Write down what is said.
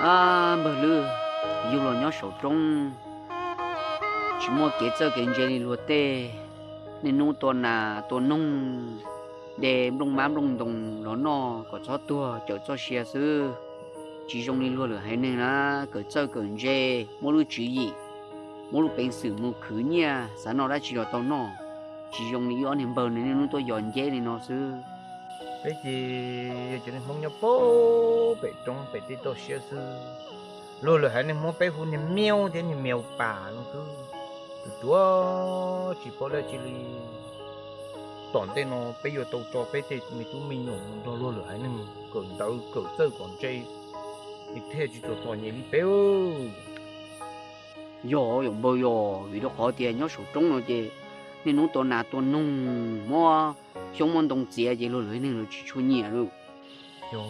Ab, npawg Lwm, yug los nyob saum roob, tsis muaj kev txawj kev ntse li luag tej. Niaj hnub tua nas tua noog, de nplooj mab nplooj ntoos los noj kom txhob tuag cawm txoj sia xwb. Tsis zoo li luag lwm haiv neeg na, kawm txawj kawm ntse, muaj lub tswv yim, muaj lub peev xwm mus khwv nyiaj, xav noj dab tsi los tau noj. Tsis zoo li wb ob niag npawg no niaj hnub tuaj yos nceb li no xwb. Peb ces yog cov neeg Hmoob nyob pem roob pem tej toj siab xwb. Luag lwm haiv neeg muab peb hu niag miaub thiab niag miaus pas no xwb. Tus ruam tsis paub dab tsi li. Tom ntej no peb yuav tau tso peb tej me tub me nyuam mus nrog luag lwm haiv neeg kawm ntawv kawm txawj kom ntse, thiaj tsis txom txom nyem li peb. Yog yom npawg, yog vim rau qhov tias nyob saum roob no ces niaj hnub tua nas tua noog, muab xyoob muab ntoo txiav ces luag lwm haiv neeg lawv tsis tshua nyiam li. Yog